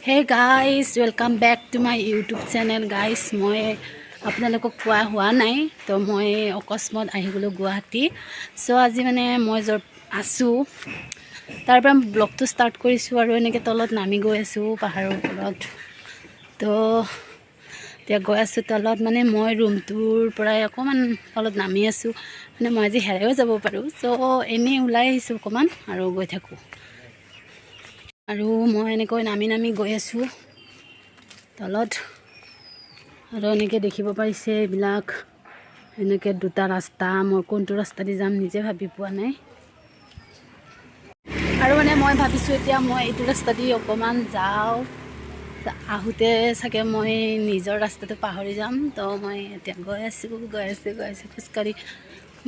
Hey guys, welcome back to my YouTube channel. Guys, মই আপোনালোকক কোৱা হোৱা নাই। তো মই অকস্মাত আহি গ'লোঁ গুৱাহাটী। চ' আজি মানে মই য'ত আছোঁ, তাৰ পৰা ব্লগটো ষ্টাৰ্ট কৰিছোঁ আৰু এনেকৈ তলত নামি গৈ আছোঁ পাহাৰৰ ওপৰত। তো এতিয়া গৈ আছোঁ তলত, মানে মই ৰুমটোৰ পৰাই অকণমান তলত নামি আছোঁ। মানে মই আজি হেৰাইও যাব পাৰোঁ। চ' এনেই ওলাই আহিছোঁ অকণমান আৰু গৈ থাকোঁ। আৰু মই এনেকৈ নামি নামি গৈ আছোঁ তলত। আৰু এনেকৈ দেখিব পাৰিছে এইবিলাক, এনেকৈ দুটা ৰাস্তা। মই কোনটো ৰাস্তা দি যাম নিজে ভাবি পোৱা নাই। আৰু মানে মই ভাবিছোঁ, এতিয়া মই এইটো ৰাস্তা দি অকণমান যাওঁ, আহোঁতে চাগে মই নিজৰ ৰাস্তাটো পাহৰি যাম। তো মই এতিয়া গৈ আছোঁ, গৈ আছোঁ, গৈ আছোঁ খোজকাঢ়ি।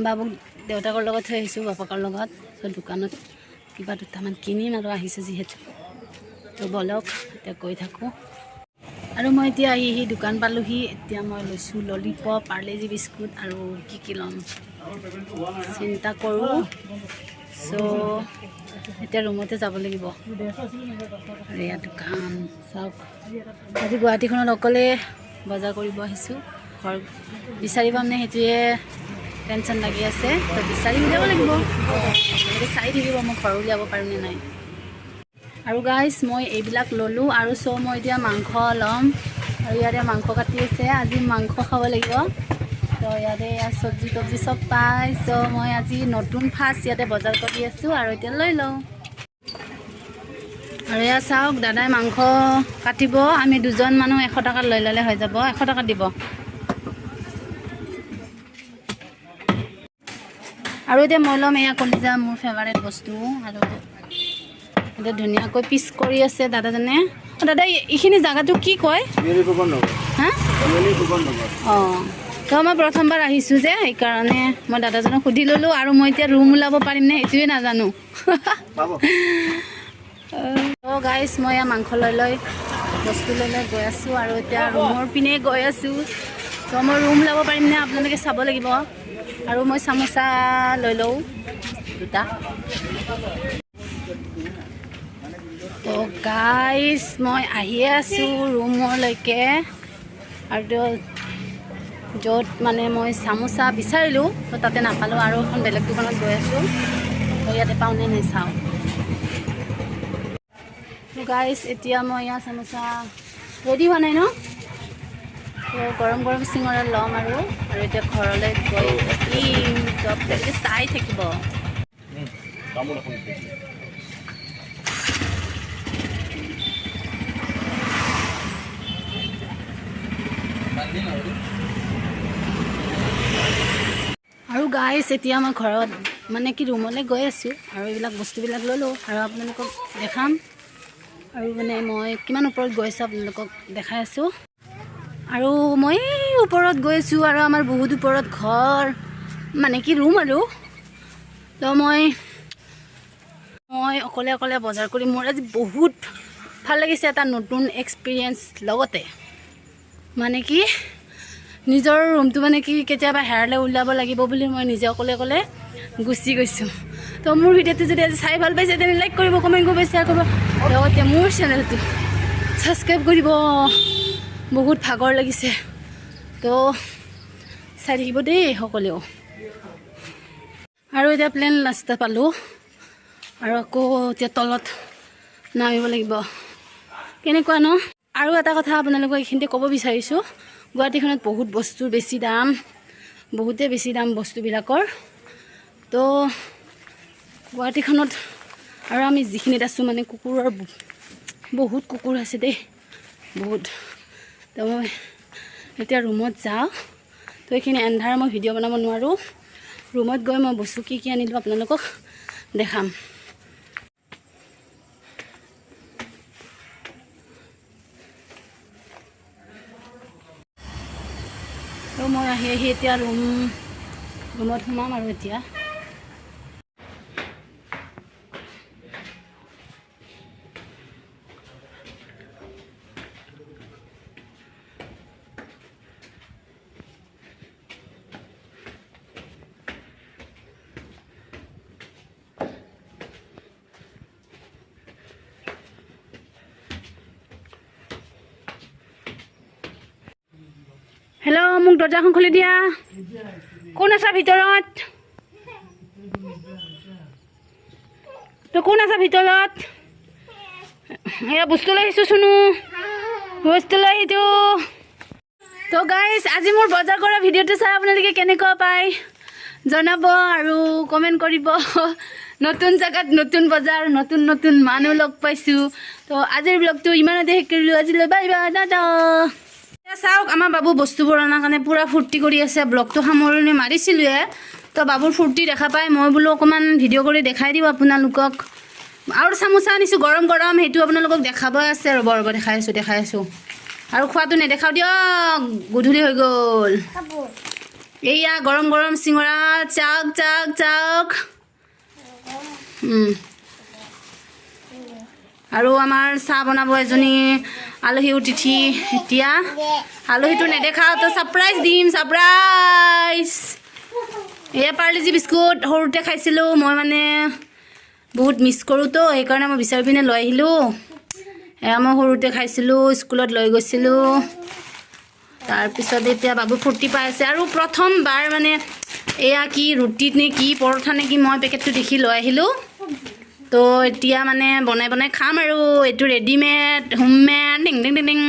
বাবুক দেউতাকৰ লগত থৈ আহিছোঁ, বাপেকৰ লগত। ত' দোকানত কিবা দুটামান কিনিম আৰু আহিছোঁ যিহেতু। তো ব'লক, এতিয়া গৈ থাকোঁ। আৰু মই এতিয়া আহি আহি দোকান পালোহি। এতিয়া মই লৈছোঁ ললিপপ, পাৰ্লেজি বিস্কুট আৰু কি কি ল'ম চিন্তা কৰোঁ। চ' এতিয়া ৰুমতে যাব লাগিব। আৰু ইয়াত দোকান চাওক। আজি গুৱাহাটীখনত অকলে বজাৰ কৰিব আহিছোঁ। ঘৰ বিচাৰি পামনে, সেইটোৱে টেনশ্যন লাগি আছে। তো বিচাৰি উলিয়াব লাগিব। আপোনালোকে চাই থাকিব মই ঘৰ উলিয়াব পাৰোঁনে নাই। আৰু গাইজ, মই এইবিলাক ল'লোঁ আৰু চ' মই এতিয়া মাংস ল'ম। আৰু ইয়াতে মাংস কাটি আছে। আজি মাংস খাব লাগিব। তো ইয়াতে ইয়াত চব্জি তব্জি চব পাই। চ' মই আজি নতুন ফাৰ্ষ্ট ইয়াতে বজাৰ কৰি আছোঁ আৰু এতিয়া লৈ লওঁ। আৰু এয়া চাওক, দাদাই মাংস কাটিব। আমি দুজন মানুহ 100 টকাত লৈ ল'লে হৈ যাব। 100 টকা দিব। আৰু এতিয়া মই ল'ম এয়া কলিজা, মোৰ ফেভাৰেট বস্তু। আৰু এতিয়া ধুনীয়াকৈ পিচ কৰি আছে দাদাজনে। অ, দাদা, এইখিনি জেগাটো কি কয়? হা? অঁ, তো মই প্ৰথমবাৰ আহিছোঁ যে, সেইকাৰণে মই দাদাজনক সুধি ল'লোঁ। আৰু মই এতিয়া ৰুম ওলাব পাৰিমনে সেইটোৱে নাজানো। অঁ গাইজ, মই এয়া মাংস লৈ লৈ, বস্তু লৈ লৈ গৈ আছোঁ আৰু এতিয়া ৰুমৰ পিনে গৈ আছোঁ। তো মই ৰুম ওলাব পাৰিমনে, আপোনালোকে চাব লাগিব। আৰু মই চামোচা লৈ লওঁ দুটা। তো গাইজ, মই আহিয়ে আছোঁ ৰুমলৈকে। আৰু য'ত মানে মই চামোচা বিচাৰিলোঁ, তো তাতে নাপালোঁ আৰু এখন বেলেগ দোকানত গৈ আছোঁ। তো ইয়াতে পাওঁনে নাই চাওঁ। তো গাইজ, এতিয়া মই ইয়াত চামোচা ৰেডি হোৱা নাই ন। তো গৰম গৰম চিঙৰা ল'ম আৰু আৰু এতিয়া ঘৰলৈ গৈ থাকিম। তো আপোনালোকে চাই থাকিব। তামোল এখন। আৰু গাইজ, এতিয়া মই ঘৰত, মানে কি, ৰুমলৈ গৈ আছোঁ আৰু এইবিলাক বস্তুবিলাক ল'লোঁ আৰু আপোনালোকক দেখাম। আৰু মানে মই কিমান ওপৰত গৈ আছোঁ, আপোনালোকক দেখাই আছোঁ। আৰু মই ওপৰত গৈ আছোঁ আৰু আমাৰ বহুত ওপৰত ঘৰ, মানে কি, ৰুম। আৰু তো মই মই অকলে অকলে বজাৰ কৰি মোৰ আজি বহুত ভাল লাগিছে। এটা নতুন এক্সপিৰিয়েঞ্চ লগতে, মানে কি, নিজৰ ৰুমটো মানে কি, কেতিয়াবা হেৰালে ওলাব লাগিব বুলি মই নিজে অকলে অকলে গুচি গৈছোঁ। তো মোৰ ভিডিঅ'টো যদি আজি চাই ভাল পাইছে, তেনে লাইক কৰিব, কমেণ্ট কৰিব, শ্বেয়াৰ কৰিব, লগতে মোৰ চেনেলটো ছাবস্ক্ৰাইব কৰিব। বহুত ভাগৰ লাগিছে। তো চাই থাকিব দেই সকলেও। আৰু এতিয়া প্লেন ৰাস্তা পালোঁ আৰু আকৌ এতিয়া তলত নামিব লাগিব। কেনেকুৱা ন? আৰু এটা কথা আপোনালোকক এইখিনিতে ক'ব বিচাৰিছোঁ, গুৱাহাটীখনত বহুত বস্তুৰ বেছি দাম, বহুতেই বেছি দাম বস্তুবিলাকৰ। তো গুৱাহাটীখনত আৰু আমি যিখিনিত আছোঁ, মানে কুকুৰৰ বহুত কুকুৰ আছে দেই, বহুত। তো মই এতিয়া ৰুমত যাওঁ। তো এইখিনি এন্ধাৰ, মই ভিডিঅ' বনাব নোৱাৰোঁ। ৰুমত গৈ মই বস্তু কি কি আনিলোঁ আপোনালোকক দেখাম। তো মই আহি আহি এতিয়া ৰুমত সোমাম আৰু এতিয়া। হেল্ল', মোক দৰ্জাখন খুলি দিয়া। কোন আছা ভিতৰত? তো কোন আছা ভিতৰত? এয়া বস্তু লৈ আহিছোঁ চুনু, বস্তু লৈ আহিছোঁ। তো গাইজ, আজি মোৰ বজাৰ কৰা ভিডিঅ'টো চাই আপোনালোকে কেনেকুৱা পায় জনাব আৰু কমেণ্ট কৰিব। নতুন জেগাত নতুন বজাৰ, নতুন নতুন মানুহ লগ পাইছোঁ। তো আজিৰ ব্লগটো ইমানতে শেষ কৰিলোঁ আজিলৈ। বাই বাই, দাদা। এতিয়া চাওক, আমাৰ বাবু বস্তুবোৰ অনাৰ কাৰণে পূৰা ফূৰ্তি কৰি আছে। ব্লগটো সামৰণি মাৰিছিলোঁৱে, তো বাবুৰ ফূৰ্তি দেখা পাই মই বোলো অকণমান ভিডিঅ' কৰি দেখাই দিওঁ আপোনালোকক। আৰু চামোচা আনিছোঁ গৰম গৰম, সেইটো আপোনালোকক দেখাব আছে। ৰ'ব ৰ'ব, দেখাই আছোঁ, দেখাই আছোঁ। আৰু খোৱাটো নেদেখাওঁ দিয়ক, গধূলি হৈ গ'ল। এইয়া গৰম গৰম চিঙৰা, চাওক চাওক চাওক। আৰু আমাৰ চাহ বনাব এজনী আলহী অতিথি। এতিয়া আলহীটো নেদেখাওঁ, তো ছাৰপ্ৰাইজ দিম, ছাৰপ্ৰাইজ। এয়া পাৰ্লিজি বিস্কুট, সৰুতে খাইছিলোঁ মই, মানে বহুত মিছ কৰোঁ, তো সেইকাৰণে মই বিচাৰি পিনে লৈ আহিলোঁ। এয়া মই সৰুতে খাইছিলোঁ, স্কুলত লৈ গৈছিলোঁ। তাৰপিছত এতিয়া বাবু ফূৰ্তি পাই আছে। আৰু প্ৰথমবাৰ মানে এয়া কি ৰুটি নে কি পৰঠা নে কি, মই পেকেটটো দেখি লৈ আহিলোঁ। তো এতিয়া মানে বনাই বনাই খাম। আৰু এইটো readymade, homemade. Ding ding ding ding.